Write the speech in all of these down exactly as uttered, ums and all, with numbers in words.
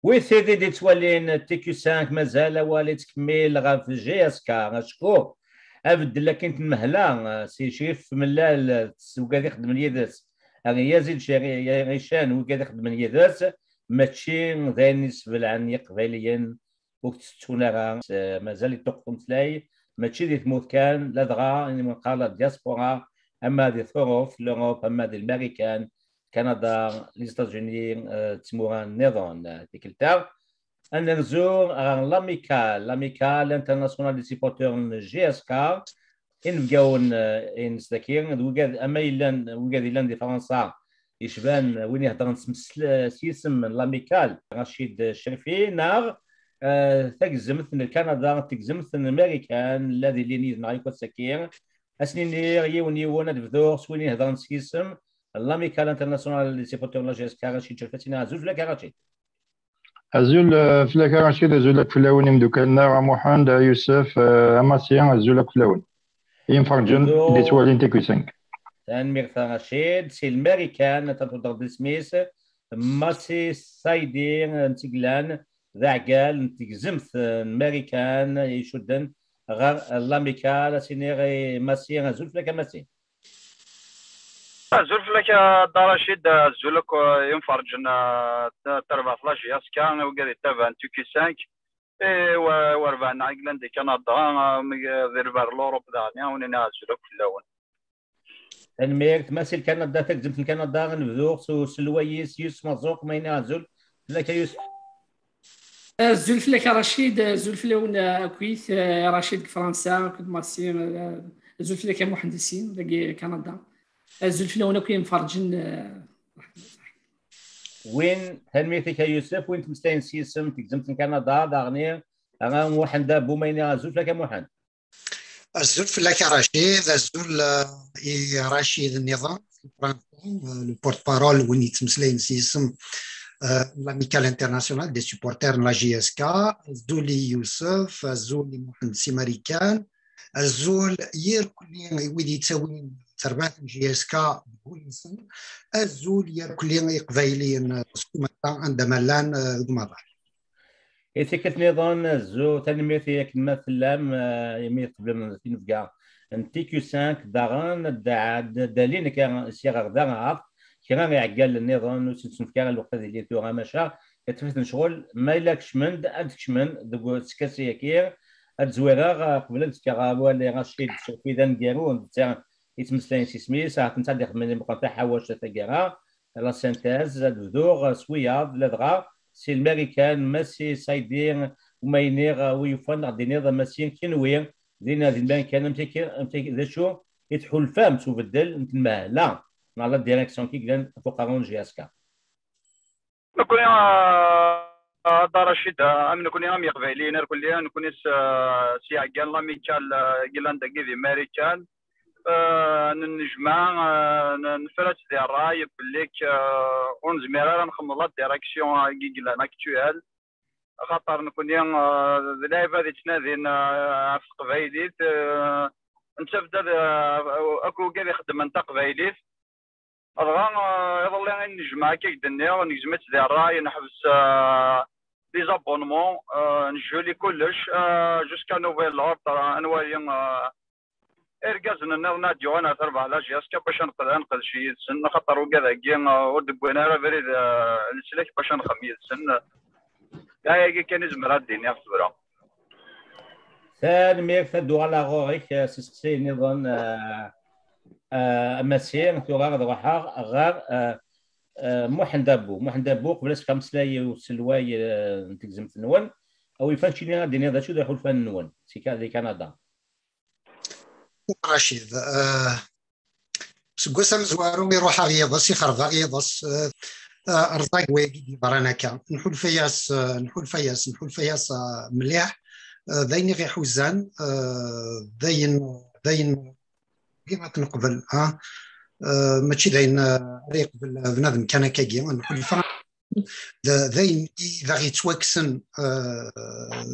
Wid tid i d-ittwalin T Q cinq, mazal awal yettkemmil ɣef J S K, acku abeddel akken tenmehla si Crif Mellal s wigad ixeddmen yid-s, ar Yazid Ceri-, Rican wigad ixeddmen yid-s, mačči d ayen isbelɛen Iqbayliyen ur t-ttettun ara. Mazal iṭuqqet umeslay, mačči di tmurt kan, ladɣa ayen i neqqar la diaspora, ama di Tuṛuft, l'Europe, ama di Lmarikan, Kanada, les États-Unis, eh, d tmura nniḍen. Tikkelt-a, ad nerzu ɣer l'Amicale, l'Amicale Internationale des Supporters n J S K, inebgawen, eh, ines daki, d wigad, ama yellan, wigad yellan di Fransa, yecban win iheddren s mesl-, s yisem n l'Amicale, Rachid Cerfi, neɣ, eh, tagzemt n Kanada, tagzemt n Marikan, la d-ilin yid-neɣ akk ass-agi. Ad sen-iniɣ yiwen yiwen, ad bduɣ s win iheddren s yisem l'Amicale Internationale des Supporters n la J S K, Rachid Cerfi, ad s-iniɣ azul fell-ak a Rachid. Azul, eh, fell-ak a Rachid, azul akk fell-awen imdukal-nneɣ, a Muḥend, a Yusef, eh, a Masi, azul akk fell-awen. Imferǧen, d-ittwalin T Q cinq. Tanemmirt a Rachid, si Lmarikan, ad ten-tudreḍ d isem-is, Masi Saidi, n Tiglan, d aɛeggal n tegzemt n Marikan icudden ɣer l'Amicale. Ad s-iniɣ i Masi, azul fell-ak a Masi. Azul fell-ak a Dda Racid, azul akk imferǧen, eh, tarbaɛt la J S K, i wigad yettabaɛen T Q cinq, i wa-, warbaɛ-nneɣ i yellan di Kanada, eh, di lbar n l'Europe daɣen, a wen-iniɣ azul akk fell-awen. Tanemmirt, Masi Kanada, tagzemt n Kanada, ad nebdu s uselway-is, Yusef Maẓuq, ma iniɣ azul fell-ak a Yusef. Azul fell-ak a Racid, azul fell-awen akkit, eh, Racid deg Fransa, akked Masi, eh, azul fell-ak a Muḥend Issin, dagi Kanada. Azul fell-awen akk imferǧen, eh, Win, tanemmirt-ik a Yusef, win tmeslayen s yisem, tegzemt n Kanada, daɣni, a Muḥend Abbu, ma iniɣ azul fell-ak a Muḥend. Azul fell-ak a Racid, azul, eh, i Racid nniḍen, eh, le porte-parole, win yettmeslayen s yisem, eh, l'Amicale Internationale des Supporters n la J S K, azul i Yusef, azul i Muḥend si Marikan, azul irkelli i wid yettawin tarbaɛt n J S K deg wul-nsen, azul irkelli i Iqbayliyen s umata anda ma llan, eh, deg umaḍal. I tikkelt nniḍen, azul, tanemmirt i akken ma tellam, eh, imi tqeblem tinebga n T Q cinq, daɣen, d, d, d alin akka sya ɣer da, ɣer kra iɛeggalen nniḍen, ur sen-ttnefk ara lweqt ad ilin tura, maca, iṭṭef-iten ccɣel, ma yella kecmen-d, ad kecmen deg uskasi-agi, ad zwireɣ, eh, qbel ad d-fkeɣ awal i Racid Cerfi d aneggaru, netta yettmeslayen s isem-is, ahat netta ad ixedmen imeqqen taḥawact a taggara, la synthèse, ad bduɣ s wiyaḍ, ladɣa si Lmarikan, Masi Saidi, uma iniɣ, wi yufan, ad d-iniḍ, Masi, kenwi, dinna di Lmarikan, amek akka, amek akka, d acu i tḥulfam s ubeddel n tmehla, neɣ la direction, ki yellan ɣef uqerru n J S K? Nekkni, ah, a Dda Racid, ah, am nekkni, am Iqbayliyen irkelli, nekkni s, ah, s iɛeggan l'Amicale, ah, i yellan dagi di Marikan, ah, nennejmaɛ, ah, n-, nefra-tt di ṛṛay belli k-, ah, ur nezmir ara nxemmeḍ la direction, ah, i yellan actuelle, axaṭer nekkni, ah, d lɛibad yettnadin, ah, ɣef teqbaylit, ah, nettaf-d ad, ah, akk wigad ixeddmen taqbaylit. Dɣa, ah, iḍelli i nnejmaɛ akka i k-d-nniɣ, negzem-itt di ṛṛay, neḥbes, ah, les abonnements, ah, nejjuli kullec, ah, jusqu'à nouvel ordre, ah, ad nwali, ah, irgazen nniḍen ad d-yuɣalen ar terbaɛt la J S K bac ad neqd-, ad nqedec yid-sen, axaṭer wigad-agi, ah, ur d-wwin ara abrid, ah, n leslak bac ad nxemmem yid-sen. D ayagi kan i zemreɣ ad d-iniɣ tura. Tanemmirt, ad d-uɣaleɣ ɣur-k, eh, s iseqsiyen nniḍen, eh, eh, a Masi, tura ad ruḥeɣ ɣer, eh, eh, Muḥend Abbu. Muḥend Abbu, qbel ad s-fkeɣ ameslay i uselway, eh, n tegzemt-nwen, a wi yufan keččini ad d-tiniḍ d acu d iḥulfan-nwen si Ka-, di Kanada. Racid, eh, seg wass amezwaru i ruḥeɣ yiḍes, i xerbeɣ yiḍes, eh, eh, rẓag wayagi i d-yeḍran akka. Nḥulfa-yas, eh, nḥulfa-yas, nḥulfa-yas, eh, mliḥ. Eh, d ayen i ɣ-iḥuzan, eh, d ayen, d ayen i ɣ-neqbel, ha? Eh, mačči d ayen, eh, ara yeqbel, eh, bnadem kan akkagi. Nḥulfa d, d ayen i d aɣ-yettwakksen, eh,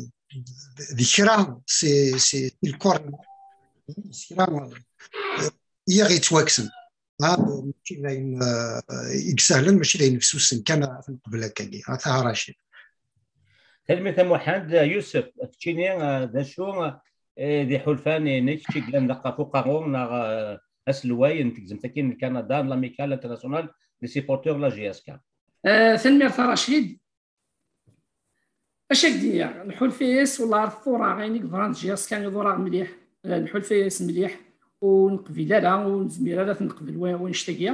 d kra si, si, si lkor, s kra, eh, i aɣ-yettwakksen. Ha, mačči d ayen, eh, i isehlen, mačči d ayen fessusen kan ad t-neqbel akkagi. Ha, taha Racid. Tanemmirt a Muḥend. Yusef, keččini, eh, d acu, eh, d iḥulfan-inek i yellan deg ɣef uqerru neɣ, eh, aselway n tegzemt-agi n Kanada, n l'Amicale Internationale des Supporters de la J S K? Eh, tanemmirt a Racid. Acu ak d-iniɣ, nḥulfa-yas, wala ar tura, ayen i yeḍran d J S K iḍuṛ-aɣ mliḥ. Eh, nḥulfa-yas mliḥ, ur neqbil ara, ur nezmir ara ad t-neqbel wa-, wanect-agi.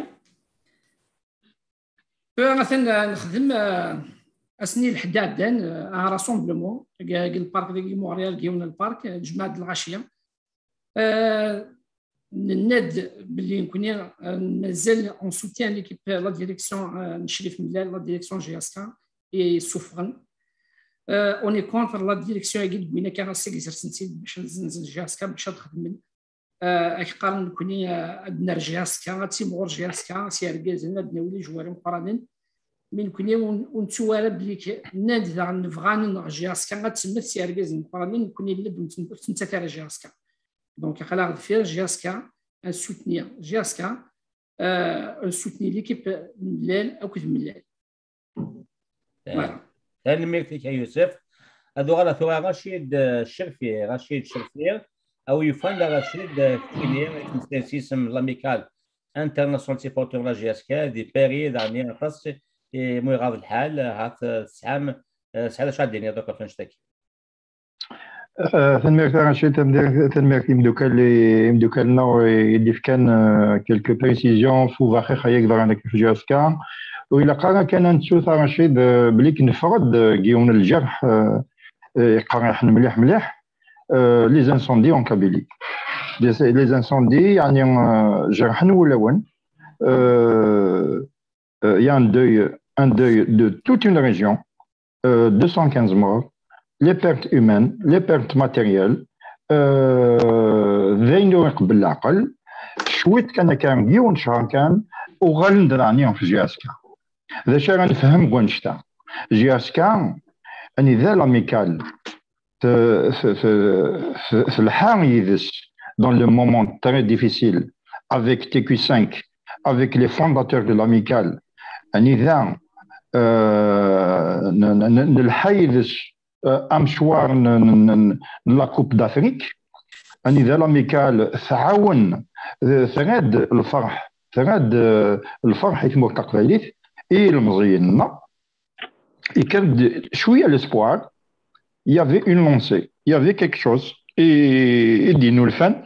Tura atan, eh, nexdem, eh, ass-nni lḥedd iɛeddan, eh, un rassemblement, deg, deg lpark, deg Montréal, deg yiwen n lpark, eh, ljemɛa d lɣaci. Eh, nenna-d belli nekni, eh, mazal on soutient l'équipe, la direction, eh, n Crif Mellal, la direction J S K, i yessuffɣen. Eh, on est contre la direction-agi deg win akka ass-agi zersen-tt-id bac ad nzenzen J S K, bac ad xedmen. Eh, ak qqaren nekni, eh, ad nerr J S K, ad timɣur J S K, s yergazen, ad nawi lijwar imeqqranen. Mi nekni ur, ur nettu ara belli k-, nnan-d daɣen nebɣa ad nenɣ J S K, ad temmet s yergazen imeqqranen, nekni nella ur tent-, ur tent-nettat ara J S K. Donc, aql-aɣ deffir J S K, ad soutenir J S K, euh, ad soutenir l'équipe n Mellal akked Mellal. Voilà. Tanemmirt-ik a Yusef. Ad uɣaleɣ tura Racid, eh, Cerfi, Racid Cerfi, a wi yufan d Racid, eh, keččini, yettmeslay s yisem n l'Amicale Internationale Supporters de la J S K, di Paris, daɣen aṭas i mu iɣaḍ lḥal, eh, hat, eh, tesɛam, eh, tesɛiḍ acu ad d-tiniḍ akk ɣef annect-agi? Eh, tanemmirt a Racid, tanemmirt, tanemmirt i imeddukal, i imeddukal-nneɣ i d-ifkan, eh, quelques précisions f ubaxix-agi yeḍran deg J S K. Ur ilaq ara kan ad nettu a Racid, eh, belli k-, neffeɣ-d, eh, deg yiwen n lǧerḥ, eh, eh, iqerriḥen mliḥ, mliḥ, eh, les incendies en Kabylie. Les, les incendies, yeɛni, eh, jerḥen wulawen. Eh, eh, il y a un deuil, un deuil de toute une région, euh, deux cent quinze morts, les pertes humaines, les pertes matérielles, euh, d ayen ur iqebbel leɛqel. Cwiṭ kan akka, yiwen cchr kan, uɣalen-d daɣen ɣef J S K. D acu ara nefhem deg wannect-a? J S K, anida l'Amicale te-, te-, te-, te-, telḥa yid-s dans le moment très difficile avec T Q cinq, avec les fondateurs de l'Amicale, anida, euh, n-, n-, n-, nelḥa yid-s, euh, amecwar n, n, n, n la Coupe d'Afrique, anida l'Amicale tɛawen, euh, terra-d lferḥ, terra-d, euh, lferḥ i tmurt taqbaylit, i yilmeẓyen-nneɣ, yekker-d cwiya l'espoir, il y avait une lancée, il y avait quelque chose i, i d-yennulfan,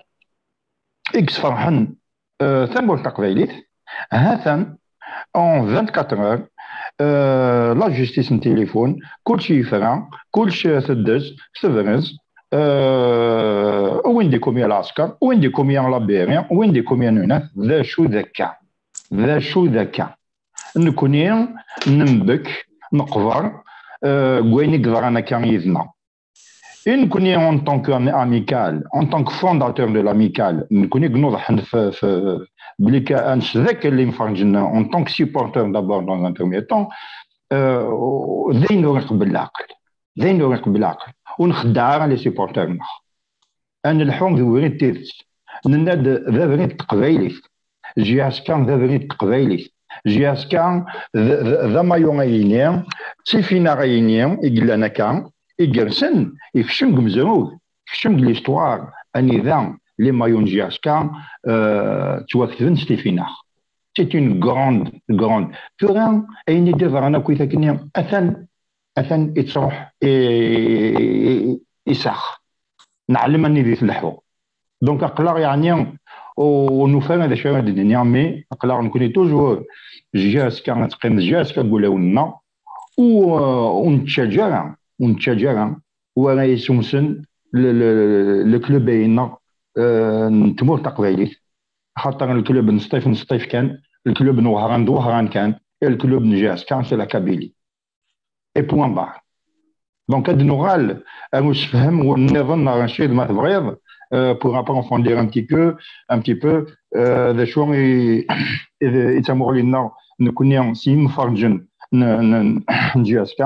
i yesferḥen, euh, tamurt taqbaylit. Ha-t-an, en vingt-quatre heures, euh, la justice n téléphone, kulci yefra, kulci teddez, tebrez, euh, win d-ikumya lɛesker, win d-ikumya labiri, win d-ikumya nunat, d acu d akka? D acu d akka? Nekni nembek, neqber, euh, deg wayen i yeḍran akka yid-neɣ. I nekni, en tant qu'Amicale, en tant que fondateur de l'Amicale, nekni i inuḍḥen f, f, belli ka, ad nesdakkel imferǧen en tant que supporter d'abord dans un premier temps, euh, d ayen ur iqebbel leɛqel. D ayen ur iqebbel leɛqel. Ur nxeddeɛ ara les supporters-nneɣ. Ad nelḥu d ubrid n tidet. Nenna-d d abrid n teqbaylit. J S K d abrid n teqbaylit. J S K d, d, d amayu ayini, d tifinaɣ ayini i yellan akka, i yersen, ikcem deg umezruy, ikcem deg l'histoire, anida les maillots n J S K, euh, ttwaketben s tifinaɣ. C'est une grande, grande. Tura, ayen i d-iḍran akk i takni, atan, atan ittruḥ i, i, i, isax. Neɛlem anida i tleḥḥu. Donc, aql-aɣ, yeɛni, ur, ur nufi ara d acu ara d-nini, mais aql-aɣ nekni toujours J S K, ad teqqim J S K deg wulawen-nneɣ, u, ur nettaǧǧa ara, ur nettaǧǧa ara, u ara yesumsen le, le, le, le club-agi-nneɣ, euh, n tmurt taqbaylit. Axaṭer le club n Sṭif, n Sṭif kan, le club n Wehran d Wehran kan, et le club n J S K, c'est la Kabylie. Et point barre. Donc, ad nuɣal ar usefhem nniḍen, neɣ Racid, ma tebɣiḍ, euh, pour approfondir un petit peu, un petit peu, euh, d acu i, i, i d tamuɣli-nneɣ, nekni, s yimferǧen n, n, n J S K,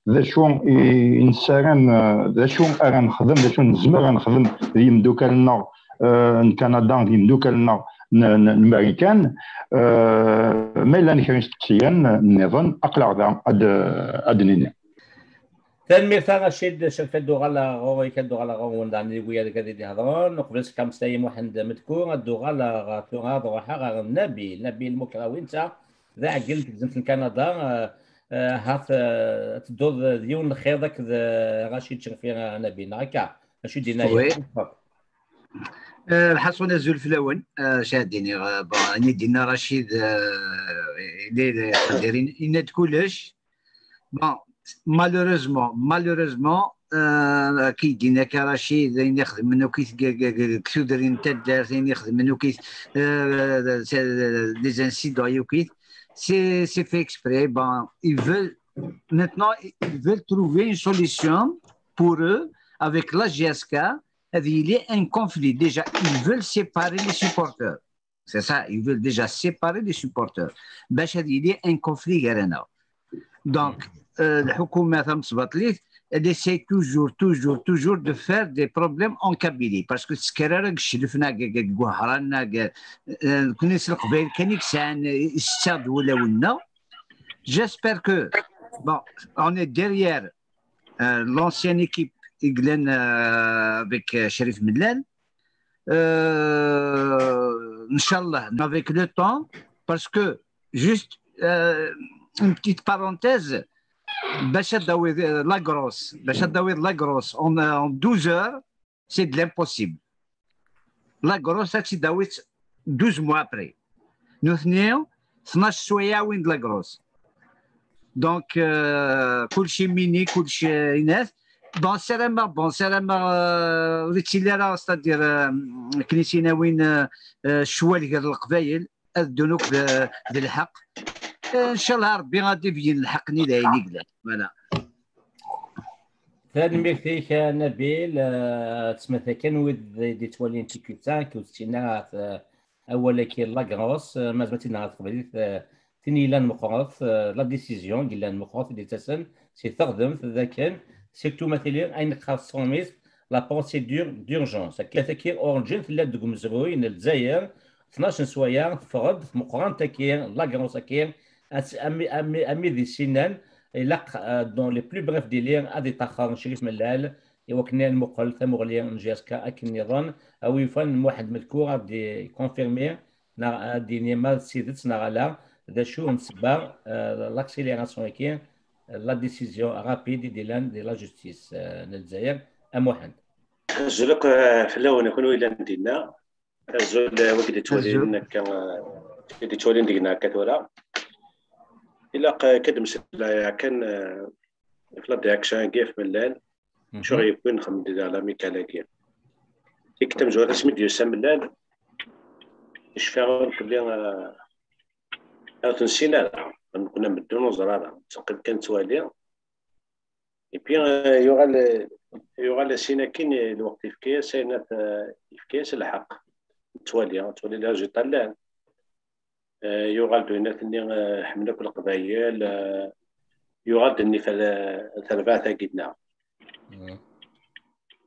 d acu i, i nessaram, euh, d acu ara nexdem, d acu nezmer ad nexdem d yimdukal-nneɣ, euh, n Kanada, d yimdukal-nneɣ n, n, n Marikan, euh, ma llan kra n isteqsiyen nniḍen, aql-aɣ da ad, ad d-nini. Tanemmirt a Racid Cerf, ad d-uɣaleɣ ɣur-k, ad d-uɣaleɣ ɣur-wen daɣen i wiyaḍ ad d-ihedṛen. Uqbel ad s-kem s tayi Muḥend Metkur, ad d-uɣaleɣ tura ad ruḥeɣ ɣer Nabil, Nabil Mukrawi, netta d aɛeggal n tegzemt n Kanada. Eh, eh, hat, eh, ad tedduḍ d yiwen n lxiḍ akked, eh, Racid Cerfi, eh, Nabil, neɣ akka? Acu d-yenna? Oui. Eh, lḥaṣun, azul fell-awen. Eh, acu ad d-iniɣ? Eh, bon, ayen i d-yenna Racid, eh, yenna-d kullec. Bon, malheureusement, malheureusement, euh, akken i d-yenna akka Racid, ayen ixedmen akk-it deg, deg, deg, deg tudrin n taddart, ayen ixedmen akk-it, euh, c'est, les incidents akk-it, c'est, c'est fait exprès. Bon, ils veulent, maintenant, ils veulent trouver une solution pour eux avec la J S K. Il y a un conflit. Déjà, ils veulent séparer les supporters. C'est ça, ils veulent déjà séparer les supporters. Bac ad yili un conflit gar-aneɣ. Donc, euh, lḥukuma tamesbaṭlit, elle essaie toujours, toujours, toujours de faire des problèmes en Kabylie. Parce que tesker ara deg cclef-nneɣ, deg, deg Wehran-nneɣ, euh, kunni s Leqbayel kan i yesɛan, euh, ssetta d wulawen-nneɣ. J'espère que, bon, on est derrière, euh, l'ancienne équipe i yellan, euh, avec, euh, Cherif Mellal. Euh, Inch'Allah, avec le temps, parce que juste, euh, une petite parenthèse, bac ad d-tawiḍ, euh, Lagros, bac ad d-tawiḍ Lagros en, euh, en douze heures, c'est de l'impossible. Lagros, ad tt-id-tawiḍ douze mois après. Nutni, tnac sswayeɛ wwin-d Lagros. Donc, euh, kulci mini, kulci, euh, inat. Bon, ssarameɣ, bon, ssarameɣ, euh, ur yettili ara, c'est-à-dire, euh, akken i s-yenna win, euh, euh, ccwal gar Leqbayel, ad ddun akk d, d lḥeqq. Euh, ncallah Rebbi ad d-ibeyyen lḥeqq-nni d ayen i yellan. Voilà. Tanemmirt-ik a Nabil. Euh, ttmata kan wid i d-yettwalin tikkelt-a, ur ttinin ara ɣef, euh, awal-agi Lagros, euh, mazal ad tt-id-naɣ ɣer teqbaylit, euh, tin yellan meqqret, euh, la décision yellan meqqret i d-yettasen si teɣdemt d akken, surtout ma tili ayen qqar s tṛumit, la procédure d'urgence. Akka tagi urǧin tella deg umezruy n Lezzayer, tnac n sswayeɛ teffeɣ-d tmeqqrant-agi, Lagros-agi, as-, ami, ami, ami di sinan, ilaq, euh, dans les plus brefs délais ad iṭaxxer Crif Mellal, i wakken ad nmuqel tamuɣli n J S K akken nniḍen, a wi yufan Muḥend Medkur ad d-ikonfirmi neɣ ad d-yini ma d tidet neɣ ala, d acu n ssebba, euh, l'accélération-agi, la décision rapide i d-illan di la justice, euh, n Lezzayer, a Muḥend. Azul akk, euh, fell-awen, a kunwi yellan dinna. Azul, euh, wid i d-yettwalin akka, euh, i d-yettwalin deg-neɣ akka tura. Ilaq, euh, ad d-mmeslayeɣ kan, euh, ɣef la direction-agi, ɣef Mellal. Acu ɣ-yewwin nxeddem di la Micale-agi? Tikkelt tamezwarut asmi d-yusa Mellal, yecfa ur nekkni, ah, ur t-nessin ara, nekkni medden ur neẓri ara, neqqim kan nettwali. Et puis, ah, yuɣal, yuɣal sin akin, lweqt yefka-yas ayen at, ah, yefka-yas lḥeqq. Nettwali, nettwali les résultats llan. Eh, yuɣal-d uyennat-nni, eh, ḥemmlen akk Leqbayel, eh, yuɣal-d nnif ar, ar terbaɛt-agi-nneɣ.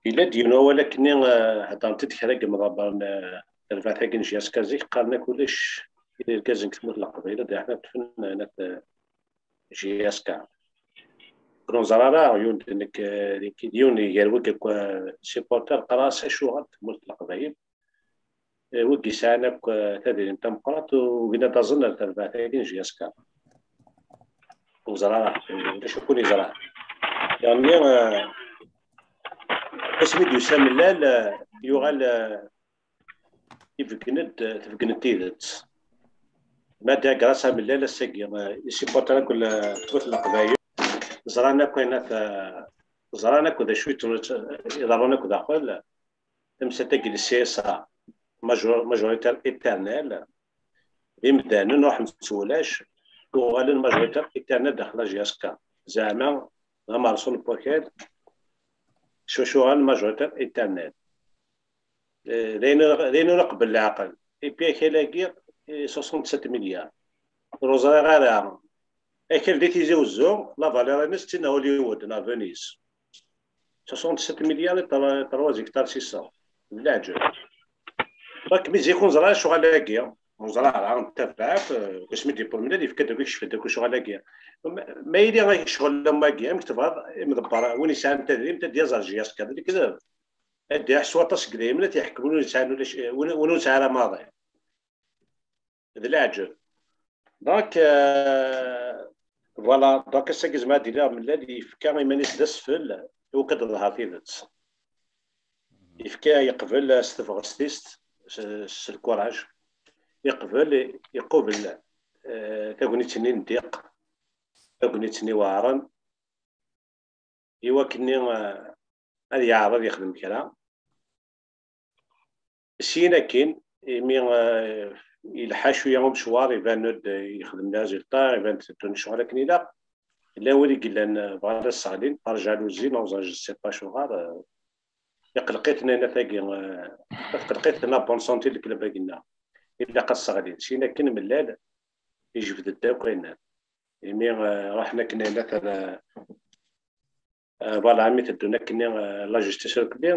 Yella-d yiwen wawal akkenni, eh, heddren-t-id kra n yimḍebbren, eh, terbaɛt-agi n J S K zik, qqaren akk ulac irgazen deg tmurt n Leqbayel, ad iruḥen ad ṭṭfen, eh, nat, eh, J S K. Ur neẓri ara, yiwen d nekk, eh, d nekk, d yiwen gar wigi akk, eh, supporter, qqareɣ-as acuɣer deg tmurt n Leqbayel, eh, wigi yesɛan akk, eh, tadrimt tameqqrant, ugin ad aẓen ar terbaɛt-agi n J S K. Ur ẓriɣ ara, eh, d acu kun yeẓra. Yerni, eh, asmi d-yusa Mellal, eh, yuɣal, eh, ibeggen-d, eh, tbeggen-d tidet. Ma d grâce à Mellal ass-agi, eh, isupporter akk le-, tmurt n Leqbayel, ẓran akk ayen at, eh, ẓran akk d acu yettun-, iḍerrun akk daxel. Tamsalt-agi n C S A, major-, majoritaire éternel, d imdanen ruḥen s wulac, uɣalen majoritaire éternel daxel la J S K. Zeɛma d amerṣu n wakal, s wacu uɣalen majoritaire éternel. Eh, d ayen, d ayen ur iqebbel leɛqel. Et puis akal-agi, eh, soixante-sept milliards. Ur ẓriɣ ara. Akal di Tizi Wezzu, la valeur-ines d tin n Hollywood neɣ Venise. Soixante-sept milliards et trois, trois hectares six cents. D leɛǧeb. Donc, mi zik ur neẓri ara lecɣal-agi, ur ẓriɣ ara, n tabaɛt, eh, asmi d-yewweḍ Mlal, yefka-d akk, yekcef-d akk ccɣel-agi. Ma, ma yili ccɣel am wagi, amek tebɣiḍ, imḍebber, win yesɛan tadrimt, ad d-yaẓ ar J S K, d lekdeb. Ad d-iḥsu aṭas seg idrimen, ad t-iḥekmen win yesɛan ulac, win, win ur nesɛi ara maḍi. D leɛǧeb. Donc, euh, voilà, donc ass-agi zemreɣ ad d-iliɣ Mlal yefka iman-is d asfel i wakken ad teḍher tidet. Yefka, yeqbel s tebɣest-is, s, s lkuraj. Yeqbel, iqubel, eh, tagnit-nni n ddiq, tagnit-nni weɛren, i wakken-nni, eh, ad yeɛreḍ ad yexdem kra. Syin akkin, imi, eh, yelḥa cwiya umecwar, iban-d, eh, yexdem les résultats, iban-d teddun ccɣel akken ilaq. Llan wid i yellan, eh, bɣan ad sseɣlin, par jalousie, neɣ ẓer, je sais pas acuɣer, eh, iqelq-iten ayen tagi, eh, tqelq-iten la bonne santé n leklab-agi-nneɣ. Ilaq ad sseɣlin. Syin akkin Mlal, yejbed-d akk ayen. Imi, eh, ruḥen akken ayen atan, eh, eh, voilà, mi teddun akken, eh, la justice rekli,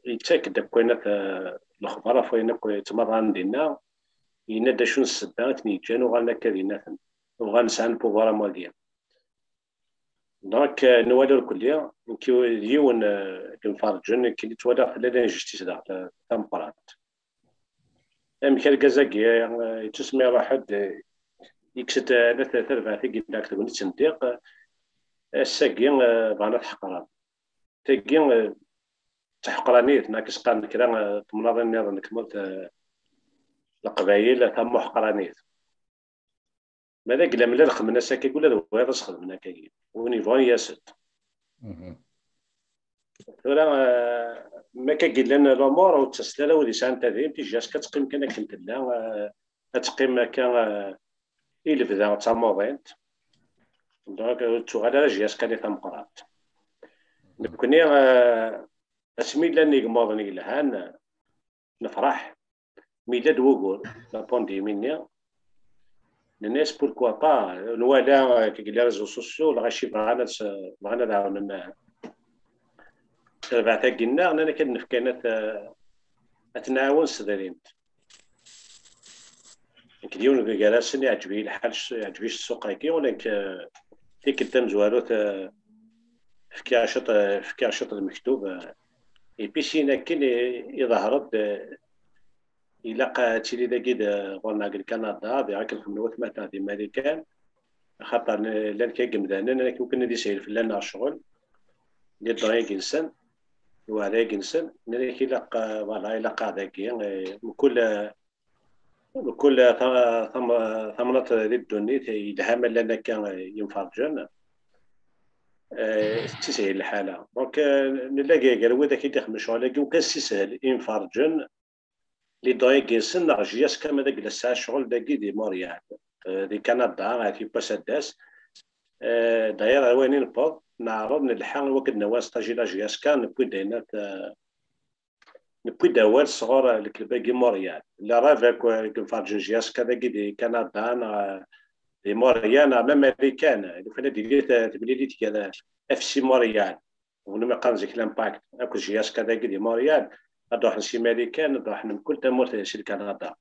yettak-d akk ayen at, eh, lexbar ɣef wayen akk yettmaḍan dinna, yenna-d acu n ssebba i ten-yeǧǧan uɣalen akka dinna-ten. Uɣalen sɛan pouvoir am wagi. Donc, eh, nwala irkelli, nekk d yiwen, eh, n yimferǧen, nekk i ttwaliɣ tella l'injustice daɣ, ta-, tameqqrant. Amek argaz-agi, eh, yettusmi iruḥ-d, eh, yekkes-d, eh, la t-, tarbaɛt-agi deg tegnit n ddiq, eh, ass-agi, eh, bɣan ad t-ḥeqren. Tagi, eh, d taḥeqranit, neɣ ad s-qqaren kra, eh, temnaḍin nniḍen deg tmurt, eh, Leqbayel, tamuḥeqranit. Ma d aglam la lxedmen ass-agi, ula d wayeḍ ad s-xedmen akkagi. Win yebɣun yas-d. Mhm. Tura, eh, ma akka yellan lumuṛ, ur ttasen ara wid yesɛan tadrimt, i J S K ad teqqim kan akken tella, eh, ad teqqim akka, eh, i lebda d tamuḍint. Donc, ur tettuɣal ara J S K-nni tameqqrant. Nekkni, eh, asmi llan igmuḍen yelhan, nefṛeḥ. Mi yella-d wugur, la pandémie-nni, nenna-yas pourquoi pas, nwala, euh, deg les réseaux sociaux, lɣaci bɣan ad s-, bɣan ad ɛawnen, euh, tarbaɛt-agi-nneɣ, nnan-ak ad nefk ayen ad t-, ad t-nɛawen s tedrimt. Nekk d yiwen gar-asen, iɛǧeb-iyi lḥal, iɛǧeb-iyi ssuq-agi, ula nekk, euh, tikkelt tamezwarut, euh, fkiɣ ciṭ, euh, fkiɣ ciṭ n lmektub, euh, et puis syin akken i, iḍher-d, euh, ilaq ad tili dagi d, ɣur-neɣ deg Lkanada, diɣ akken xedmen watmaten di Marikan, axaṭer n-, llan kra n yimdanen, akken ad isahel fell-aneɣ ccɣel, les dons-agi-nsen, lweɛda-agi-nsen, nnan-ak ilaq, eh, voilà, ilaq-aɣ dagi, eh, mkul, eh, mkul, eh, ta-, tam-, tamnaḍt di ddunit, eh, yelha ma llan akka, eh, yimferǧen, eh, tettishil lḥala. Donc, eh, nella g-, gar widak i d-ixedmen ccɣel-agi, ukan sishel imferǧen, les dons-agi-nsen, neɣ J S K ma d agla tesɛa ccɣel dagi di Montréal, eh, di Canada, ɣef yiwwas ad d-tas. Eh, d'ailleurs, ar wayen i newweḍ, neɛreḍ, nelḥa i wakken ad d-nawi stage i la J S K, newwi-d ayen at, eh, newwi-d awal sɣur, eh, lekleb-agi Montréal. Le rêve akk, eh, deg imferǧen J S K dagi di Canada, neɣ, eh, di Montréal, neɣ même Marikan, lukan ad d-tili t-, temlilit gar, eh, F C Montréal, win umi qqaren zik l'Impact, akked J S K dagi di Montréal, ad d-ruḥen si Marikan, ad d-ruḥen mkul tamurt si Lkanada.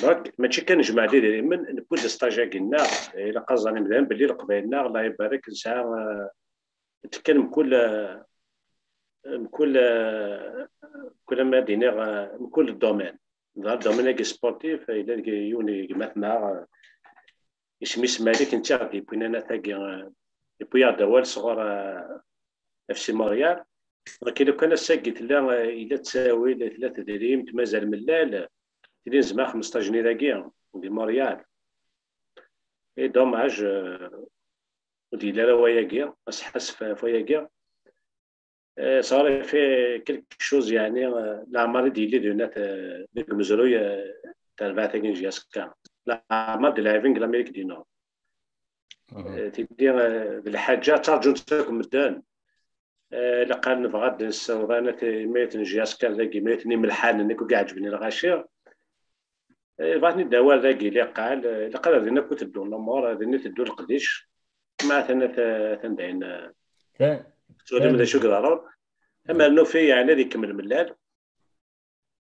Donc, mačči kan nejmeɛ-d idrimen, newwi-d stage-agi-nneɣ, ilaq ad ẓren imdanen belli Leqbayel-nneɣ, Allah ibarek, nesɛa, eh, tekkan mkul, eh, mkul, eh, mkul, ama ad iniɣ, eh, mkul domaine. Dɣa domaine-agi sportif, yella deg yiwen n gma-tneɣ, eh, isem-is Malik, netta i ɣ-d-yewwin anat-agi, eh, yewwi-yaɣ-d awal sɣur, eh, F C Montréal. Donc, lukan ass-agi tella, eh, yella ttawil, tella tedrimt, mazal Mlal, tili nezmer xmesṭac-nni dagi, di Montréal. Et dommage, eh, ur d-yelli ara wayagi, asḥasef ɣef wayagi. Eh, ça aurait fait quelque chose, yeɛni, eh, leɛmer i d-yelli d unat, eh, deg umezruy, eh, tarbaɛt-agi n J S K. Leɛmer d lɛib deg l'Amérique du Nord. Mhm. Eh, tili, eh, d lḥaǧa ttarǧun-tt akk medden. Eh, ilaq ad nebɣu ad nessiweḍ anat i mayt n J S K dagi, mayt n imelḥanen, nekk ur k-ɛeǧben i lɣaci. Eh, bɣan-ten-id awal dagi, liqal, eh, ilaq ad din akk i teddu lumuṛ, ad din i teddu leqdic. Ma atan at-, atan dayen, eh, tettwalim d acu i iḍerrun. Amernu fi yeɛni ad ikemmel Mlal.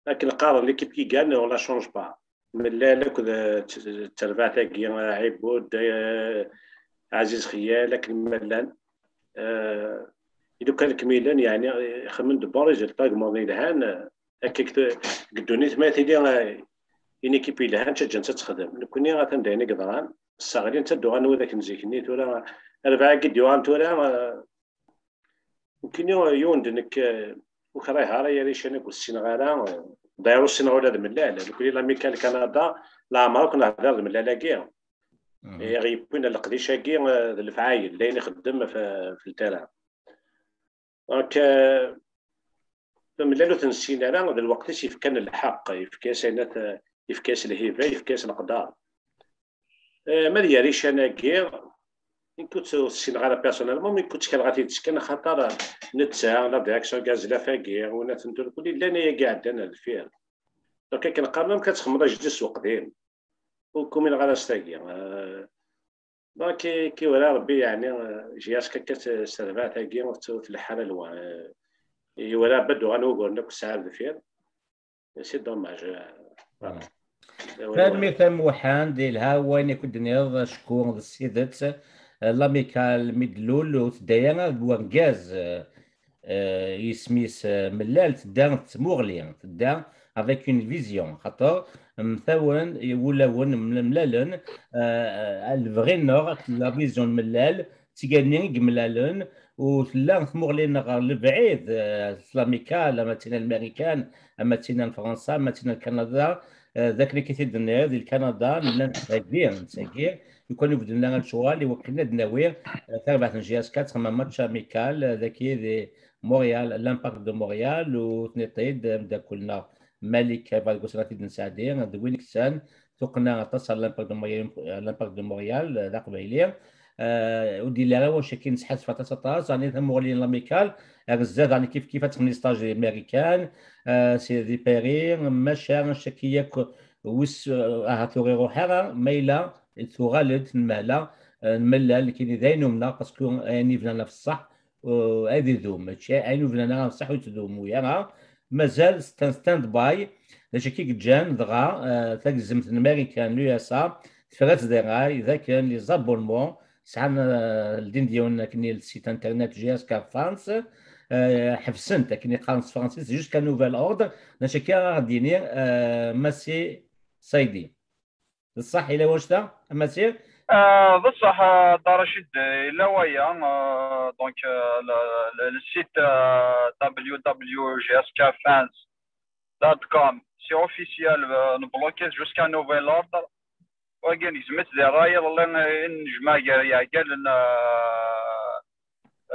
Akken qqaren, l'équipe qui gagne, on la change pas. Mellal akked, eh, t-, terbaɛt-agi, eh, Ɛibud, eh, Ɛziz Xiyal, akken ma llan. Eh, i lukan kmilen, yeɛni, eh, xemmen-d bon résultat, gmuḍ yelhan, eh, akka deg t-, deg ddunit ma tili, eh, une équipe yelhan, ttaǧǧan-tt ad texdem. Nekkni atan d ayen i yeḍran, sseɣlin, ttadduɣ anwa d akken zik-nni, tura, rbeɛ-agi d-yuɣalen tura, eh, Nekkini yiwen d nekk, eh, ur krayeɣ ara yir ican akk ur ssineɣ ara, eh, d'ailleurs ur ssineɣ ula d Mellal. Nekkni l'Amicale Canada, leɛmer akk nehder d Mellal-agi. Mhm. Eh, i ɣ-yewwin leqdic-agi, eh, d lefɛayel, d ayen ixeddem f, f ltara. Donc, eh, Mellal ur t-nessin ara, d lweqt-is yefkan lḥeqq, yefka-yas ayen at-, yefka-yas lhiba, yefka-yas leqder. Eh, ma d yir ican-agi, nekk ur tt-, ur ssineɣ ara personnellement, mais nekk ur ttkaleɣ ad t-id-sken, axaṭer netta, la direction Gazlaf-agi, win aten turkuli, llan ayagi iɛeddan ar deffir. Donc, akken qqaren, amek ad txemmeḍ ajdid s uqdim? Ur kumineɣ ara s tagi. Eh, donc, i, i wala Rebbi, yeɛni, eh, J S K akka s terbaɛt-agi, ur tt-, ur tleḥḥ ara lwa. Eh, i wala Rebbi ad d-uɣalen wuguren akk sɛa ar deffir. C'est dommage. Voilà. Tanemmirt a Muḥend, yelha wayen i k-d-tenniḍ, acku d tidet, eh, l'Amicale mi d-tlul ur tedda ara d wergaz, eh, eh, isem-is, eh, Mellal, tedda d tmuɣli, tedda avec une vision, xaṭer mtawen wulawen mlalen, eh, eh, lebɣi-nneɣ, la vision n Mellal, d tigad-nni i yemlalen, u tella tmuɣli-nneɣ ɣer lebɛid, eh, s l'Amicale, ama d tin n Marikan, ama d tin n Fransa, ama d tin n Kanada, eh, d akken akka i t-id-tenniḍ, di Lkanada, nella nettheggi, nettheggi, lukan ur beddlen ara lecɣal, i wakken ad d-nawi, eh, tarbaɛt n J S K, txemmem match amical, eh, dagi di Montréal, l'Impact de Montréal, u tniḍ-t-id, eh, ameddakel-nneɣ Malik Ferguson ad t-id-nesɛeddi, d win iksan tuqqna aṭas ɣer l'Impact de Montréal, l'Impact de Montréal, eh, d aqbayli. Eh, ur d-yelli ara wacaki nesḥassef aṭas, aṭas, ɛni tamuɣli n l'Amicale, ar zdat, ɛni kif kif ad txemmem stage di Marikan, eh, si, di Paris, maca acaki yakk wis, eh, ahat ur iruḥ ara, ma yella tuɣal-d tnmehla, eh, n Mellal, nekkini d ayen umneɣ, parce que ayen yebnan ɣef ṣṣeḥ, eh, ad idum, mačči ayen ur bnan ara ṣṣeḥ ur yettdumu ara. Mazal stand, stand by, d acu akka i yeǧǧan dɣa, eh, tagzemt n Marikan, l'U S A, tefra-tt di ṛṛay, d akken les abonnements sɛan, eh, ldin-d yiwen akken le site internet J S K Fans, eh, ḥebsen-t akken i qqaren s tefransist jusqu'à nouvel ordre, d acu akka ara ɣ-d-yini, eh, Massi Saidi. D ṣṣeḥ yella wannect-a, a Massi? Ah, d ṣṣeḥ, ah, Dda Racid, yella waya, ah, donc, ah, le, le, le site, ah, W W J S K fans dot com, c'est officiel, ah, nbloqué jusqu'à nouvel ordre. Wagi negzem-it di ṛṛay, iḍelli, ah, i nejmeɛ gar yiɛeggalen, ah,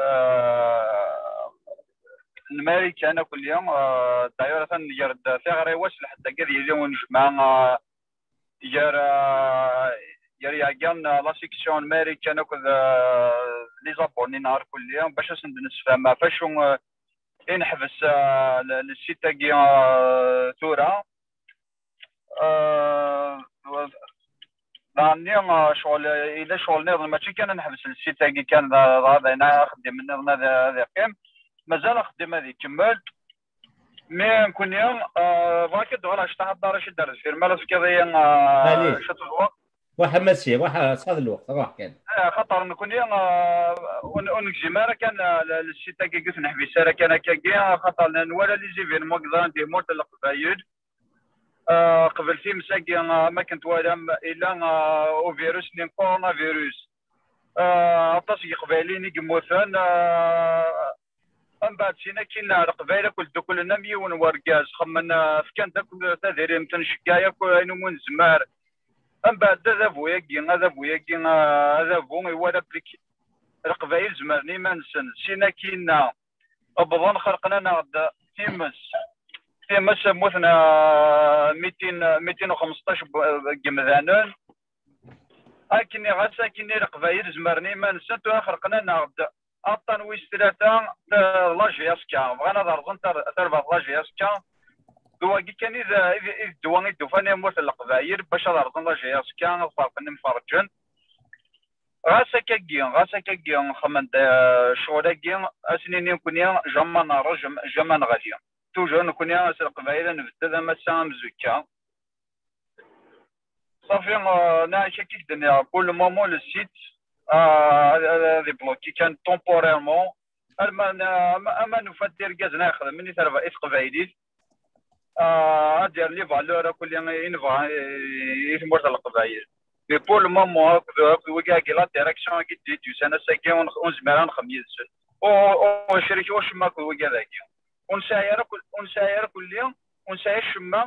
ah, n Marikan akk-nni, ah, d'ailleurs, atan nger-d tiɣri wass lḥedd-agi ad yili unejmaɛ, ah, gar, ah, gar yiɛeggalen, ah, la section n Marikan akked, ah, les abonnés-nneɣ irkelli, bac ad sen-d-nessefhem ɣef acu, ah, i neḥbes, ah, le, le site-agi, ah, tura. Ah, daɣenni, ah, ccɣel, yella ccɣel nniḍen, mačči kan ad neḥbes le site-agi kan, d, d, d ayen axeddim nniḍen ad, ad iqqim. Mazal axeddim ad ikemmel. Mi nekkni, ah, bɣiɣ ad d-uɣaleɣ cṭaḥ a Dda Racid ar deffir, ma la tefkiḍ-iyi, ah, Allez. Cwiṭ n lweqt. Ruḥ a Massi, ruḥ, ah, sɛiḍ lweqt, ruḥ kan. Ah, xaṭer nekkni, ah, ur, ur negzim ara kan, ah, le, le site-agi, ur t-neḥbis ara kan akkagi, xaṭer n-, nwala les événements yeḍran di tmurt n Leqbayel. Ah, qbel times-agi, ah, am akken twalam, illa, ah, uvirus-nni n coronavirus. Ah, aṭas n Yeqbayliyen i yemmuten, ah, mbeɛd sin akkin, ah, Leqbayel akk dduklen am yiwen wergaz, xemmen, ah, fkan-d akk tadrimt, nceggeɛ akk ayen umi nezmer. Mbeɛd adabu-agi, adabu-agi, ah, adabu iwala belli Leqbayel zemren iman-nsen, sin akkin, ah, wwḍen xerqen-aneɣ-d times. Times mmuten, ah, mitin, mitin u xmesṭac n yemdanen. Akken ɣas akken i Leqbayel zemren iman-nsen, tura xerqen-aneɣ-d aṭṭan wis tlata, eh, la J S K. Bɣan ad rẓen tar-, tarbaɛt la J S K. D wagi kan i d, i d, i d ddwa i d-ufan i tmurt n Leqbayel bac ad rẓen la J S K, ad ferqen imferǧen. Ɣas akkagi, ɣas akkagi, xemmen-d, eh, ccɣel-agi, ad s-nini nekkni, jamais nerreẓ, jamais, jamais neɣli. toujours nekkni s Leqbayel ad nbeddel am ass-a am uzekka. Safi, euh, neɣ akka i k-d-nniɣ, pour le moment le site, euh, ad, ad, ad ibloki kan temporairement. Ama, ama, ama nufa-d irgazen ay ixedmen i terba-, i teqbaylit, euh, ad d-yerr les valeurs akk i nebɣa i, i tmurt n Leqbayel. Mais pour le moment, akked, akked wigi-agi, la direction-agi d-, d-yusan ass-agi, ur nex-, ur nezmir ad nexdem yid-sen. Ur, ur, ur necrik wacemma akked wigi-agi. Ur nesɛi ara kul-, ur nesɛi ara kulli, ur nesɛi acemma,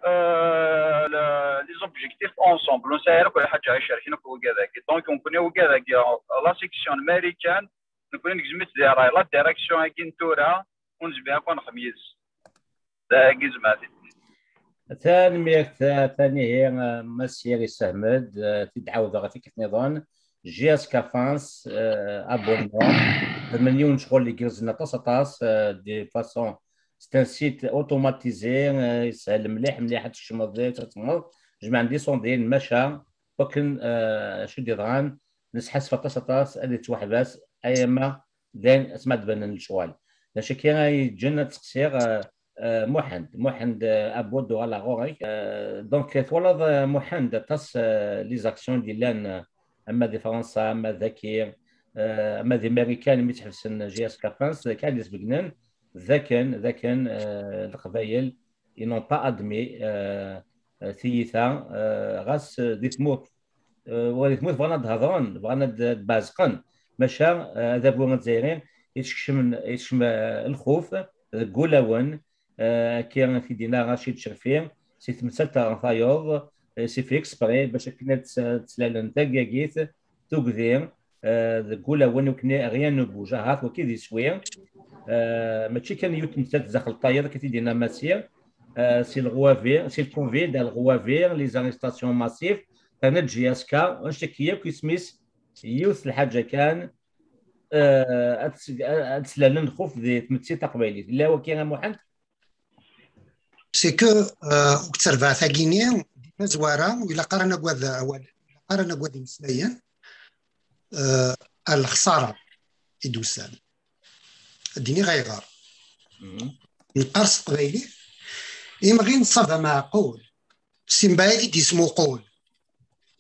euh, le-, les objectifs ensemble. Ur nesɛi ara kul ḥaǧa icerken akked wigi-agi. Donc, nekkni wigi-agi, la section n Marikan, nekkni negzem-itt di ṛṛay. La direction-agi n tura, ur nezmir akk ad nexdem yid-s. D agi zemɛet. Tanemmirt, eh, tanihi, eh, Mass Yari Sahmed, eh, tid ɛawdeɣ ɣef tikkelt niḍen. J S K Fans, eh, abonnement. Xedmen yiwen n ccɣel igerrzen aṭas, aṭas, eh, de façon, c'est un site automatisé, eh, yeshel mliḥ, mliḥ ad tkecmeḍ, ad txedmeḍ. Jemɛen-d iṣundiyen, maca, wakken, eh, acu d-yeḍran, nesḥassef aṭas, aṭas, ad yettwaḥbas, ayama d ayen asma d-banen lecɣal. D acu akka ay yeǧǧan ad seqsiɣ, eh, eh, Muḥend. Muḥend, eh, Abud, uɣaleɣ ɣur-k. Eh, donc, twalaḍ, eh, Muḥend, aṭas, eh, les actions i d-yellan, eh, ama di Fransa, ama daki, eh, ama di Marikan, mi ttḥebsen J S K Fans, kan d-isbeggnen, d akken, d akken, eh, Leqbayel, ils n'ont pas admis, eh, eh, tiyita, eh, ɣas, eh, di tmurt, eh, wa di tmurt bɣan ad d-hedren, bɣan ad d-, ad d-bazqen. Maca, eh, adabu azzayri yettkecmen, yettkecm, eh, lxuf deg wulawen, eh, akka i t-id-yenna Racid Cerfi, si temsalt ɣer tayeḍ, eh, si fait exprès, bac akken ad tt-, ad tt-slalen taggagit, tugdi, eh, deg wulawen, ur ken-, rien ne bouge. Ahat waki d iswi. Eh, mačči kan yiwet tmettant daxel tayeḍ, akka t-id-yenna Massi, eh, si lɣwabi, si lkunvid ar lɣwabi, les arrestations massives, terna J S K, annect-agi yakk isem-is yiwet lḥaǧa kan, eh, ad ts-, ad slalen lxuf di tmetti taqbaylit. Illa waki a Muḥend? C'est que, euh, ur k-terbaɛ tagini, di tazwara, ur ilaq ara nagad awal, ur ilaq ara nagad imeslayen, euh, ar lexsara i d-usan. Ad d-iniɣ ayɣer. Mhm. Neqqar s teqbaylit, imɣi n ṣṣaba meɛqul, si mbaɛid i d-ismuqul.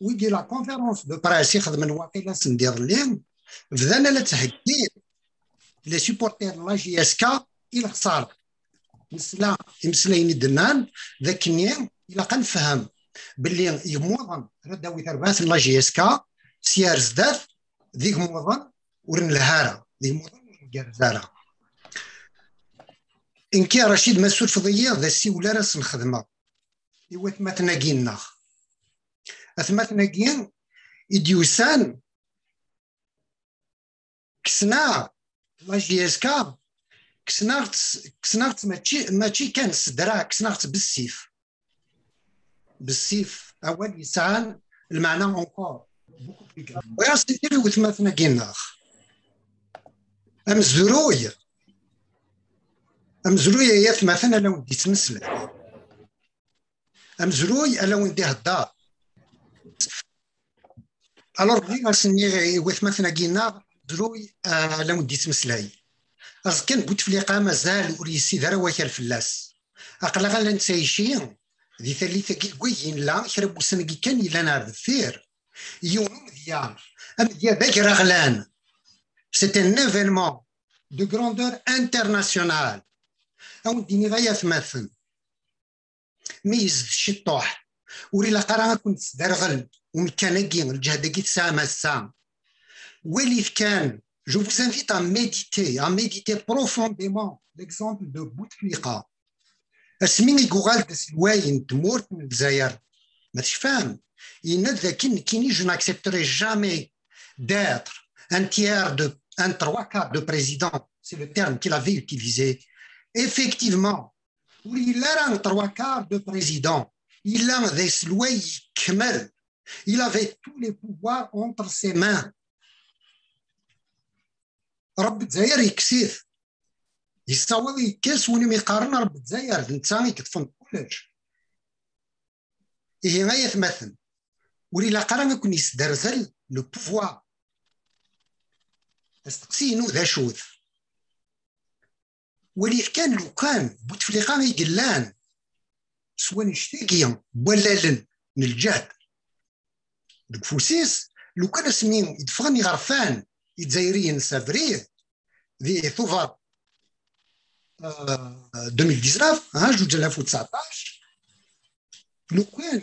Wigi la conférence de presse i xedmen waqila ass n diḍelli, bdan ala ttheggin les supporters n la J S K i lexsara. Nesla imeslayen i d-nnan, d akkenni ilaq ad nefhem belli igmuḍen ara d-tawi terbaɛt n la J S K, sya ar zdat, d igmuḍen ur nelha ara, d igmuḍen ur ngerrez ara. Nekki, Racid, ma tessurfeḍ-iyi, d asiwel ara sen-xedmeɣ i watmaten-agi-nneɣ. Atmaten-agi i d-yusan, kksen-aɣ la J S K, kksen-aɣ-tt, kksen-aɣ-tt mačči, mačči kan s ddreɛ, kksen-aɣ-tt bessif. Bessif, awal yesɛan lmeɛna encore beaucoup plus grave. Bɣiɣ ad s-iniɣ i watmaten-agi-nneɣ, amezruy, amezruy ay atmaten, ala wen-d-yettmeslay. Amezruy, ala wen-d-ihedder. Alors, bɣiɣ ad s-iniɣ i watmaten-agi-nneɣ, amezruy, ah, ala wen-d-yettmeslay. Aẓekka n Butefliqa mazal ur yessid ara wakal fell-as. Aql-aɣ ala nettɛici di tallit-agi deg wayeg i nella, kra n wussan-agi kan yellan ar deffir. Yiwen umedya, amedya d agraɣlan. C'est un événement de grandeur internationale. Ad wen-d-iniɣ ay atmaten, meyyzet ciṭṭuḥ. Ur ilaq ara ad ken-tesderɣel umkan-agi, lǧehd-agi tesɛam ass-a. Walit kan, je vous invite à méditer, à méditer profondément l'exemple de Bouteflika. Asmi i yuɣal d aselway n tmurt n Lezzayer, ma tecfam, yenna-d dakken nekkini, je n'accepterai jamais d'être un tiers de, un trois quarts de président. C'est le terme qu'il avait utilisé. Effectivement, ur yelli ara un trois quarts de président. Yella d aselway ikmal. Il avait tous les pouvoirs entre ses mains. Rebbi Dzayer yekkes-it. Yessaweḍ yekkes win umi qqaren Rebbi Dzayer, d netta i yeṭṭfen kullec. Ihi ay atmaten, ur ilaq ara ad ken-yesderɣel le pouvoir. Asteqsi-inu d acu-t? Walit kan lukan Butefliqa i yellan s wannect-agi n wallalen n lǧehd deg ufus-is, lukan asmi i d-ffɣen iɣerfan izzayriyen s abrid di Tubeṛ, euh, deux mille dix-neuf, hein, juǧ alaf u tseɛṭac, lukan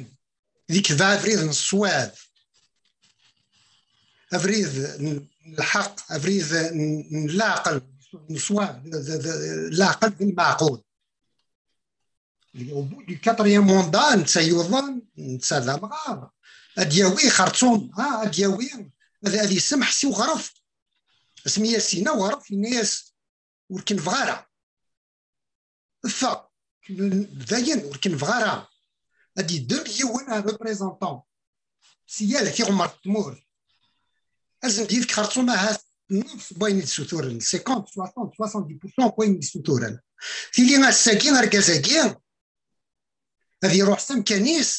d ikba abrid n ṣṣwab, abrid n lḥeqq, abrid n, n leɛqel, n ṣṣwab, d, d, d, leɛqel d lmeɛqul. Au bout du quatrième mandat, netta yuḍen, netta d amɣar, ad d-yawi xerṣum, ah, ad d-yawi, ad, ad isemḥ si uɣref. Asmi as-yenna uɣref, yenna-yas, ur k-nebɣi ara. Ffeɣ, dayen, ur k-nebɣi ara. Ad yeddem yiwen, un représentant si yal tiɣemmert n tmurt. Ad sen-d-yefk xerṣum ahat nneṣ n wayen i d-ssuturen, cinquante, soixante, soixante-dix pour cent n wayen i d-ssuturen. Tili ass-agi argaz-agi ad iruḥ s amkan-is,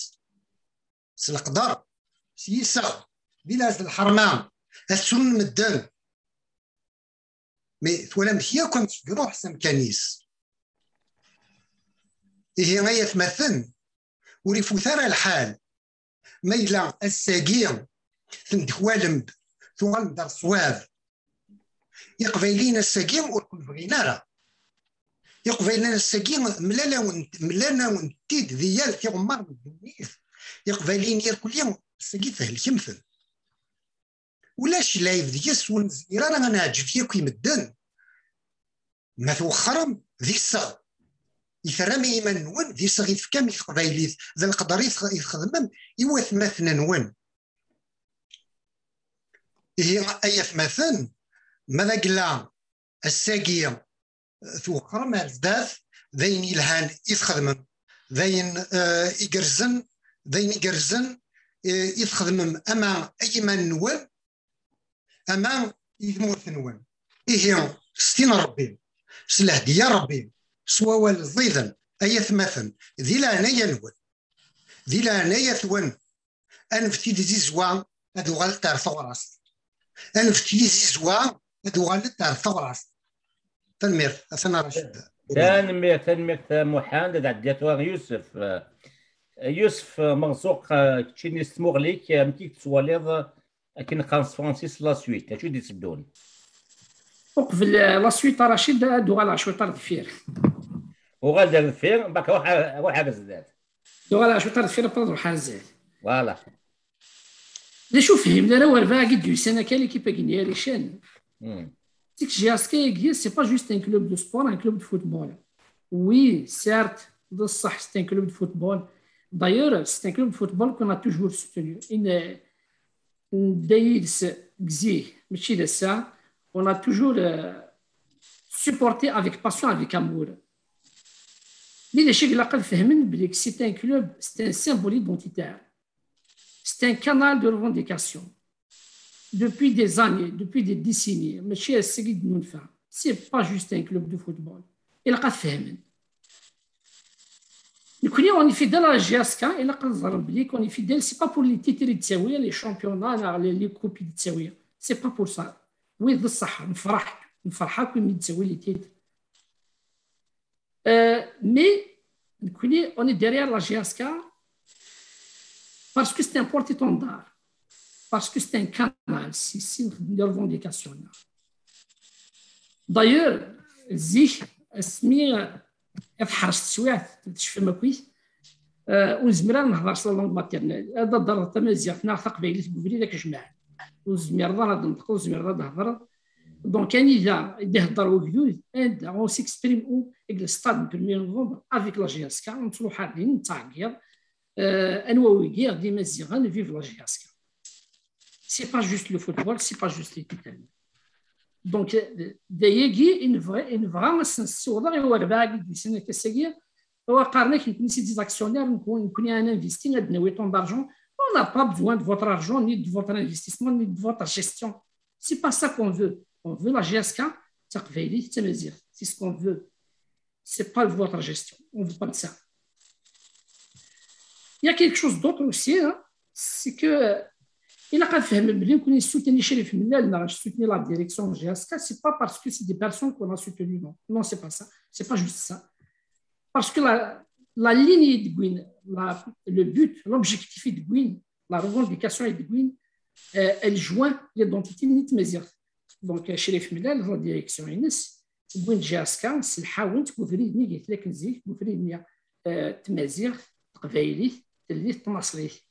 s leqder, s yiseɣ, di lɛezz d lḥerma, ad ttun medden. Mais twalam-t yakk amek iruḥ s amkan-is. Ihi ay atmaten, ur ifut ara lḥal ma yella ass-agi tendekwalem-d, tuɣalem-d ar ṣṣwab. Iqbayliyen ass-agi ur ken-bɣin ara. Iqbayliyen ass-agi mlan-awen-, mlan-awen-t-id di yal tiɣemmar n ddunit. Iqbayliyen irkelli ass-agi thelkem-ten. Ulac lɛib deg-s, ur nezmir ara ad neɛǧeb yakk i medden. Ma twexxrem, d iseɣ i terram i yiman-nwen, d iseɣ i tefkam i teqbaylit, d leqder i tx-, i txedmem i watmaten-nwen. Ihi ay atmaten, ma d agla ass-agi twexxrem ar zdat, d ayen yelhan i txedmem, d ayen, eh, igerrzen, d ayen igerrzen, eh, i txedmem ama i yiman-nwen, ama i tmurt-nwen. Ihi, s tin n Ṛebbi, s lehdiya n Ṛebbi, s wawal ẓiden, ay atmaten, di leɛnaya-nwen, di leɛnaya-twen, anef-t i tzizwa ad uɣalent ar teɣrast. Anef-t i tzizwa ad uɣalent ar teɣrast. Tanemmirt, atan Racid. Tanemmirt, tanemmirt a Muḥend. Ad ɛeddiɣ tura Yusef. Eh, Yusef, eh, Merzuq, eh, keččini s tmuɣli-k, eh, amek i tettwaliḍ, eh, akken qqaren s tefransist, la suite, acu i d-itteddun? Uqbel, eh, la suite a Racid, ad uɣaleɣ cwiṭ ar deffir. Uɣal-d ar deffir, mbagak ruḥ ar, ruḥ ar zdat. Ad uɣaleɣ cwiṭ ar deffir, après ad ruḥeɣ ar zdat. Voilà. D acu ur fhimen ara warbaɛ i d-yusan akka, l'équipe-agi n Yarican? Hmm. C'est que J S K-agi, c'est pas juste un club de sport, un club de football. Oui, certes, d ṣṣeḥ, c'est un club de football. D'ailleurs, c'est un club de football qu'on a toujours soutenu. In, n dda yid-s deg zik, mačči d ass-a, on a toujours, euh, supporté avec passion, avec amour. Mais d acu i ilaq ad fehmen, belli que c'est un club, c'est un symbole identitaire. C'est un canal de revendication. Depuis des années, depuis des décennies, mačči ass-agi i d-nunfa. C'est pas juste un club de football. Ilaq ad fehmen. Nekkni, on est fidèle à la J S K, ilaq ad ẓren belli qu'on est fidèle, c'est pas pour les titres i d-ttawi, les championnats, neɣ les, les coupes i d-ttawi. C'est pas pour ça. Oui, d ṣṣeḥ, nefreḥ, nefreḥ akk imi d-ttawi les titres. Euh, mais nekkni, on est derrière la J S K parce que c'est un porte-étendard, parce que c'est un canal, c'est, c'est une revendication. D'ailleurs, zik, asmi, euh, teḥres teswiɛt, tecfam akk-it, euh, ur nezmir ara ad nehder s la langue maternelle. Ad d-hedreḍ tamaziɣt neɣ taqbaylit deg ubrid ad k-jemɛen. Ur tezmireḍ ara ad d-tenṭqeḍ, ur tezmireḍ ad d-thedreḍ. Donc, anida i d-ihedder wegdud, anda on s'exprime où, deg le stade du premier novembre, avec la J S K, nettruḥ ar din, nettɛeggiḍ, euh, anwa wigi, d Imaziɣen, vive la J S K. C'est pas juste le football, c'est pas juste les titanes. Donc, euh, d ayagi i nebɣa, i nebɣa ad s-nessiwḍeɣ i warbaɛ i d-yusan akka ass-agi, wa qqaren-ak, nekkni, c'est des actionnaires, nekkni, nekkni, on investit, ad d-nawi tant d'argent. On n'a pas besoin de votre argent, ni de votre investissement, ni de votre gestion. C'est pas ça qu'on veut. On veut la J S K, d taqbaylit, d tamaziɣt. C'est ce qu'on veut. C'est pas votre gestion. On veut pas de ça. Il y a quelque chose d'autre aussi, hein, c'est que, euh, Il a qu'à faire le bien qu'on soutient Chérif Mellal, on soutient la direction G S K, c'est pas parce que c'est des personnes qu'on a soutenues, non. Non, c'est pas ça. C'est pas juste ça. Parce que la, la ligne de Gwyn, la, le but, l'objectif de Gwyn, la revendication de Gwyn, euh, elle joint l'identité de Tmazirt. Donc, Chérif Mellal, la direction Ines, Gwyn G S K, c'est le Hawent, Gouvrini, Yetlek Zik, Gouvrini, Tmazirt, Tqbaylit, Tellit, Tmaṣlit.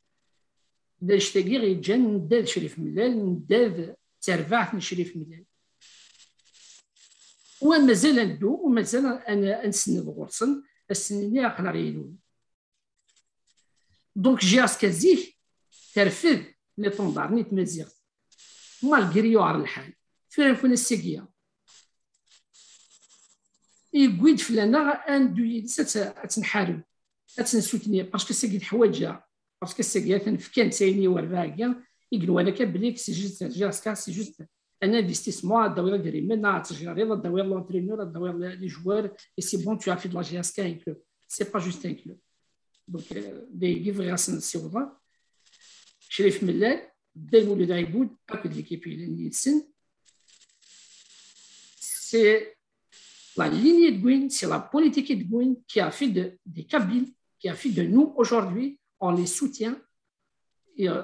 D anect-agi i yeǧǧan ndad Crif Mellal, ndad d tarbaɛt n Crif Mellal. U mazal ad neddu, u mazal ad, ad nsenned ɣur-sen, ad sen-nini aql-aɣ yilun. Donc, G S K zik terfed les standards n tmaziɣt. Malgré yuɛer lḥal. Tura nkun ass-agi yewwi-d fell-aneɣ ad neddu yid-s ad tt-, ad tt-nḥareb, ad tt-nessutni, parce que sagi teḥwaǧ-aɣ, parce que sagi atan fkan-tt ayen i werbaɛ-agi, i yenwan akka belli c'est juste, G S K, c'est juste un investissement, ad d-tawiḍ idrimen, ad tejjariḍ, ad d-tawiḍ l'entraîneur, ad d-tawiḍ les joueurs, et c'est bon, tu as fait de la G S K un club. C'est pas juste un club. Donc, euh, d ayagi bɣiɣ ad sen-ssiwḍeɣ. Crif Mellal, Dda Lmulud Ɛibud, akked l'équipe yellan yid-sen. C'est la lignée de Gwyn, c'est la politique de Gwyn qui a fait de, des Kabyles, qui a fait de nous aujourd'hui, on les soutient, et, euh,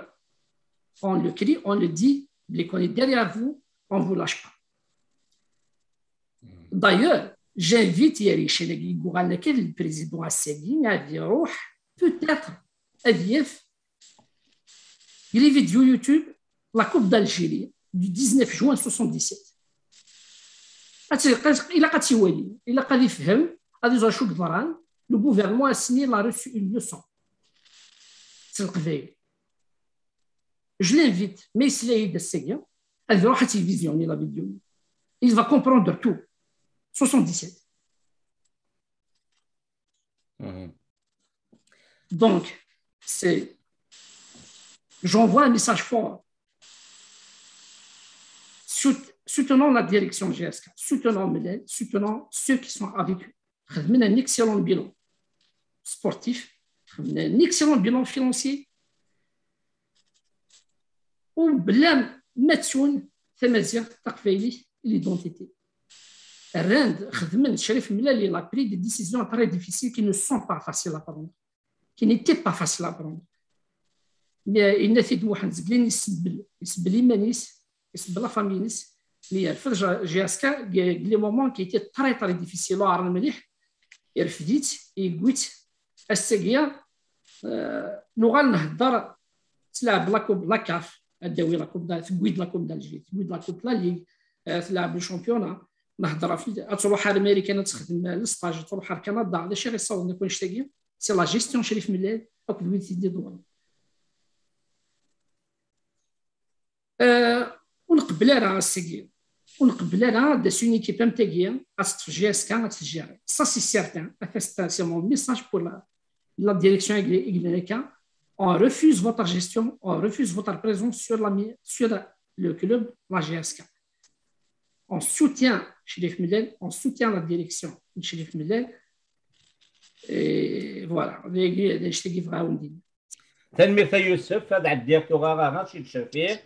on le crie, on le dit, mais qu'on est derrière vous, on vous lâche pas. D'ailleurs, j'invite Yari Chenegui Gouralneke, le président Assegui, à dire, peut-être, Aliyev, les vidéos YouTube, la Coupe d'Algérie du dix-neuf juin soixante-dix-sept. Il a, il a, il a, il a, le gouvernement a signé, il a reçu une leçon. C'est le Qbaïl. Je l'invite, mais il est de Sega, à la télévision, il a vidéo. Il va comprendre tout. soixante-dix-sept. Donc, c'est, j'envoie un message fort. Sout-, soutenons la direction G S K, soutenons Mellal, soutenons ceux qui sont avec eux. Xedmen un excellent bilan sportif, xedmen un excellent bilan financier. U bla ma ttun tamaziɣt, taqbaylit, l'identité. Rran-d, xedmen, Crif Mellal, il a pris des décisions très difficiles qui ne sont pas faciles à prendre, qui n'étaient pas faciles à prendre. Mais yenna-t-id Muḥend Zeglin, isebbel, isebbel iman-is, isebbel la famille-ines, mi yerfed G S K, les moments qui étaient très, très difficiles, yerfed-itt, yewwi-tt, ass-agi, euh, nuɣal nhedder, tleɛb la Coupe, la CAF, ad d-tawi la Coupe, tewwi-d la Coupe d'Algérie, tewwi-d la Coupe la Ligue, euh, tleɛb le championnat, nhedder ɣef, ad truḥ ar Marikan ad texdem le stage, ad truḥ ar Canada, d acu i ɣ-yessawḍen akk annect-agi? C'est la gestion Crif Mellal akked wid i t-id-iḍewren. Euh, ur nqebbel ara ass-agi. Ur nqebbel ara d une équipe am tagi ad teṭṭef G S K ad tejjari. Ça, c'est certain. C'est mon message pour la, la direction Iglaka. On refuse votre gestion, on refuse votre présence sur, la, sur le club, la G S K. On soutient Crif Mellal, on soutient la direction de Crif Mellal. Et voilà. Tanemmirt a Yusef, ad ɛeddiɣ tura ɣer Racid Cafiɛ.